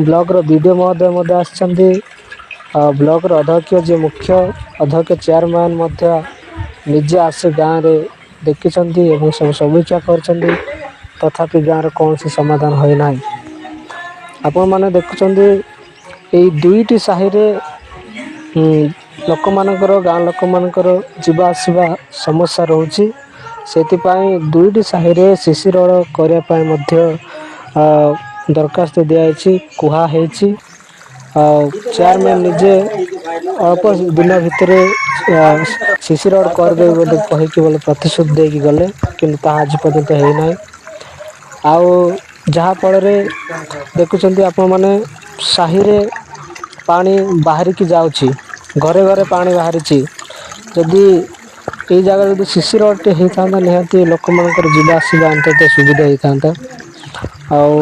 ବ୍ଲକ୍ର B D O ମହୋଦୟ ମଧ୍ୟ ଆସିଛନ୍ତି। ଆଉ ବ୍ଲକ୍ର ଅଧ୍ୟକ୍ଷ ଯିଏ ମୁଖ୍ୟ ଅଧ୍ୟକ୍ଷ ଚେୟାରମ୍ୟାନ୍ ମଧ୍ୟ ନିଜେ ଆସି ଗାଁରେ ଦେଖିଛନ୍ତି ଏବଂ ସବୁ ସମୀକ୍ଷା କରିଛନ୍ତି। ତଥାପି ଗାଁର କୌଣସି ସମାଧାନ ହୋଇନାହିଁ। ଆପଣମାନେ ଦେଖୁଛନ୍ତି, ଏଇ ଦୁଇଟି ସାହିରେ ଲୋକମାନଙ୍କର, ଗାଁ ଲୋକମାନଙ୍କର ଯିବା ଆସିବା ସମସ୍ୟା ରହୁଛି। ସେଥିପାଇଁ ଦୁଇଟି ସାହିରେ ସି ସି ରୋଡ଼ କରିବା ପାଇଁ ମଧ୍ୟ ଦରଖାସ୍ତ ଦିଆହେଇଛି, କୁହା ହେଇଛି। ଆଉ ଚେୟାରମ୍ୟାନ୍ ନିଜେ ଅଳ୍ପ ଦିନ ଭିତରେ ସି ସି ରୋଡ଼ କରିଦେବେ ବୋଲି କହିକି ବୋଲି ପ୍ରତିଶ୍ରୁତି ଦେଇକି ଗଲେ, କିନ୍ତୁ ତାହା ଆଜି ପର୍ଯ୍ୟନ୍ତ ହେଇନାହିଁ। ଆଉ ଯାହାଫଳରେ ଦେଖୁଛନ୍ତି ଆପଣମାନେ, ସାହିରେ ପାଣି ବାହାରିକି ଯାଉଛି, ଘରେ ଘରେ ପାଣି ବାହାରିଛି। ଯଦି ଏଇ ଜାଗାରେ ଯଦି ସି ସି ରୋଡ଼ଟେ ହେଇଥାନ୍ତା, ନିହାତି ଲୋକମାନଙ୍କର ଯିବା ଆସିବା ଅନ୍ତତଃ ସୁବିଧା ହେଇଥାନ୍ତା। ଆଉ